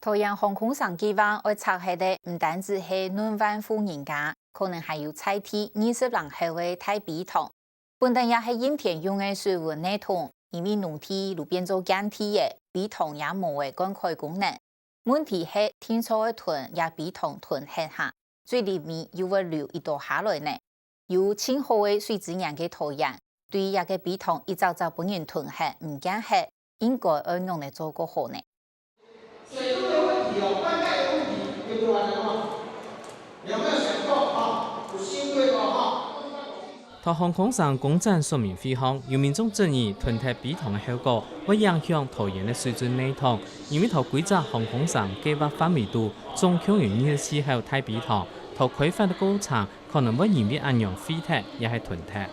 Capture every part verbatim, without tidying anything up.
桃園航空城計畫愛拆忒个，毋單止係兩萬戶人家，可能還有在地二十零口个大陂塘。本來也係蔭田用个水文系統，因為農地都變做耕地了，陂塘也無了灌溉功能。問題係，定著愛同這陂塘同忒忒，水裡面又會流幾多下來呢？ 有盡好个水資源个桃園，對這个陂塘一隻隻分人同忒毋見忒，應該愛仰仔做較好呢？水路个問題哦，灌溉个問題，有沒有人講？有沒有想過？哈，有想過哈？在航空城工程說明會上，有民眾質疑同忒陂塘个後果，會影響桃園个水準系統，因為在規隻航空城計畫範圍肚，總共有二十四口大陂塘，在開發个過程 可能會因為恁樣廢忒也係同忒。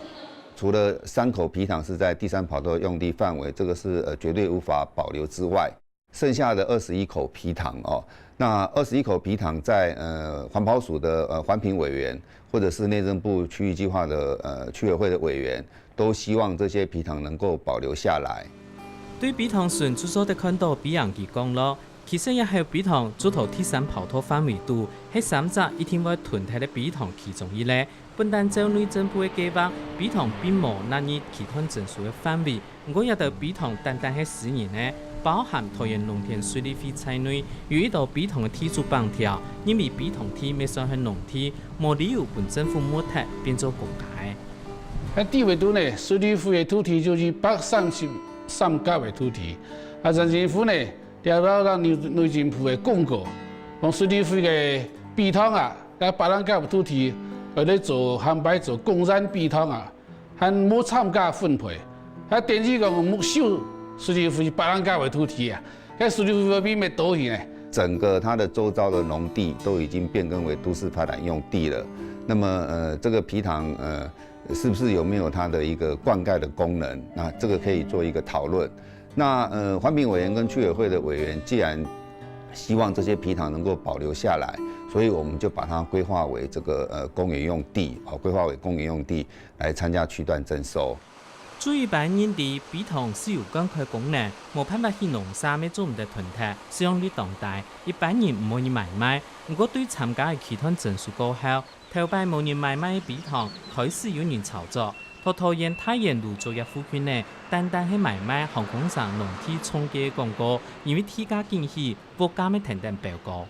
除了三口陂塘是在第三跑道用地範圍，這個是，呃，絕對無法保留之外，剩下的二十一口陂塘哦，那二十一口陂塘在，呃，環保署的，呃，環評委員，或者是內政部區域計畫的，呃，區委會的委員，都希望這些陂塘能夠保留下來。對陂塘脣就做得看到飛行機降落， 其實這口陂塘就在第三跑道範圍肚，係三隻一定會同忒个陂塘其中一個。本旦照內政部个計畫，陂塘並無納入期待徵收个範圍，毋過這兜陂塘單單係私人个，包含桃園農田水利會在內，有一兜陂塘个地主挷條，認為陂塘地乜算係農地，無理由分政府沒忒變做公家个。該地位肚呢，水利會个土地就係百三十三甲个土地，啊，縣政府呢， 了後，咱內內政部个公告，講水利會个陂塘啊，該百零甲个土地，愛來做，安排做公園陂塘啊，還無參加分配，還等於講沒收水利會百零甲个土地啊，該水利會个面乜倒去呢。整個它的周遭的農地都已經變更為都市發展用地了，那麼，呃，這個陂塘，呃，是不是有沒有它的一個灌溉的功能？那這個可以做一個討論。 那，呃，環評委員跟區委會的委員既然希望這些陂塘能夠保留下來，所以我們就把它規劃為這個，呃，公園用地，哦，規劃為公園用地來參加區段徵收。就一般認知，陂塘係有灌溉功能，無辦法起農舍乜做毋得同忒，使用率當低，一般人毋會去買賣。毋過對參加个期待徵收過後， 頭擺無人買賣个陂塘，開始有人炒作。在桃園大園蘆竹葉附近呢，單單係買賣航空城農地重建个廣告，因為地價緊起，屋價乜跈等飆高。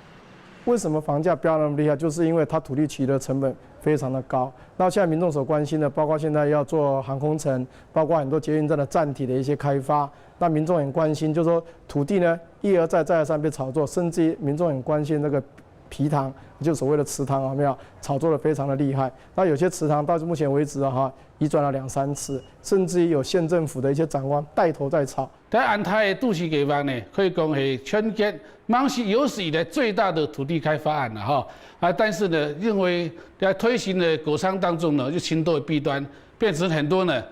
為什麼房價飆那麼厲害？就是因為它土地取得成本非常的高。那現在民眾所關心的，包括現在要做航空城，包括很多捷運站的站體的一些開發，那民眾很關心，就是說土地呢，一而再、再而三被炒作，甚至於民眾很關心那個 陂塘，就所謂的池塘，有沒有？炒作得非常的厲害。那有些池塘到目前為止啊，哈，移轉了兩三次，甚至於有縣政府的一些長官帶頭在炒。但安泰的都市計畫呢，可以講係全國當時有史以來最大的土地開發案了哈。啊，但是呢，因為在推行的過程當中呢，有盡多的弊端，變成很多呢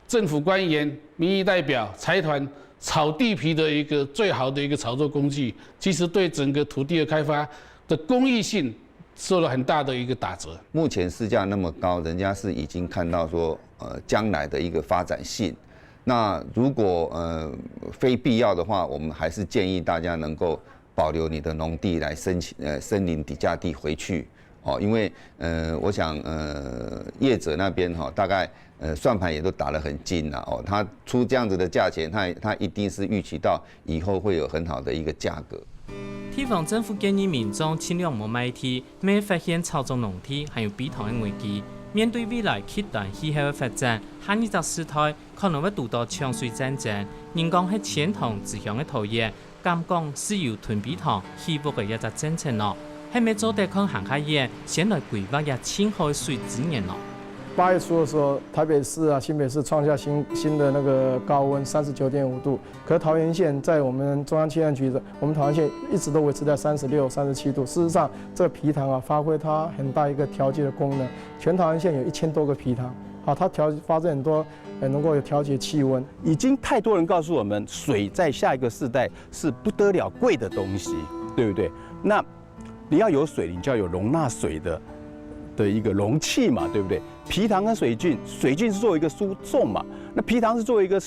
政府官員、民意代表、財團炒地皮的一個最好的一個炒作工具，其實對整個土地的開發的公益性受了很大的一個打折。目前市價那麼高，人家是已經看到說，呃，將來的一個發展性。那如果，呃，非必要的話，我們還是建議大家能夠保留你的農地來申請，呃，申領抵價地回去。哦，因為，呃，我想，呃，業者那邊哈，大概，呃，算盤也都打得很精了。哦，他出這樣子的價錢，他，他一定是預期到以後會有很好的一個價格。地方政府建議民眾盡量莫賣地，免發現炒作農地還有陂塘个危機。面對未來極端氣候个發展，下一隻世代可能會堵到搶水戰爭。人講係錢塘之鄉个桃園， 敢講係有同陂塘起屋个一隻政策呢？係毋係做得看行較遠，先來規劃這盡好个水資源呢？八月初的時候，台北市啊、新北市創下新，新的那個高溫，三十九點五度。可是桃園縣在我們中央氣象局的，我們桃園縣一直都維持在三十六、三十七度。事實上，這個陂塘啊，發揮它很大一個調節的功能。全桃園縣有一千多個陂塘，啊，它調，發生很多，呃，能夠有調節氣溫。已經太多人告訴我們，水在下一個世代 是不得了貴的東西，對不對？那你要有水，你就要有容納水的，的一個容器嘛，對不對？陂塘跟水圳，水圳是作為一個輸送嘛，那陂塘是作為一個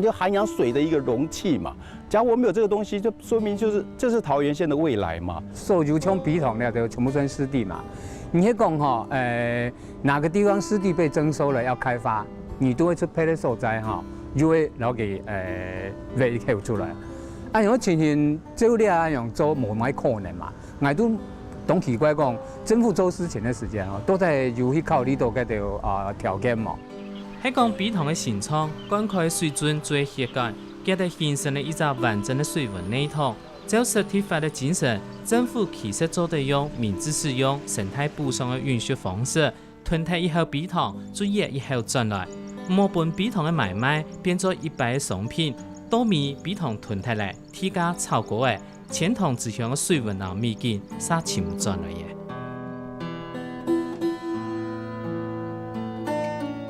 就涵养水的一个容器嘛。假如我们有这个东西，就说明就是这是桃源县的未来嘛。所有像陂塘了，就全部算湿地嘛。你去讲吼，呃，哪个地方湿地被征收了要开发，你都会出配的所在哈，就会然后给呃挖一口出来。啊，有情形这个啊，用做无乜可能嘛。 𠊎都當奇怪講，政府做事情个時間哦，都在有去考慮到該條啊條件無？係講陂塘个形狀，灌溉个水準做得歇乾，佢得形成了一隻完整个水文系統。照實體法个精神，政府其實做得用民治使用、生態補償个運輸方式， 囤忒以後陂塘就挖一口轉來，毋好分陂塘个買賣變做一擺个商品，到尾陂塘囤忒咧，地價炒高咧，錢塘之鄉个水文摎美景煞尋轉來咧。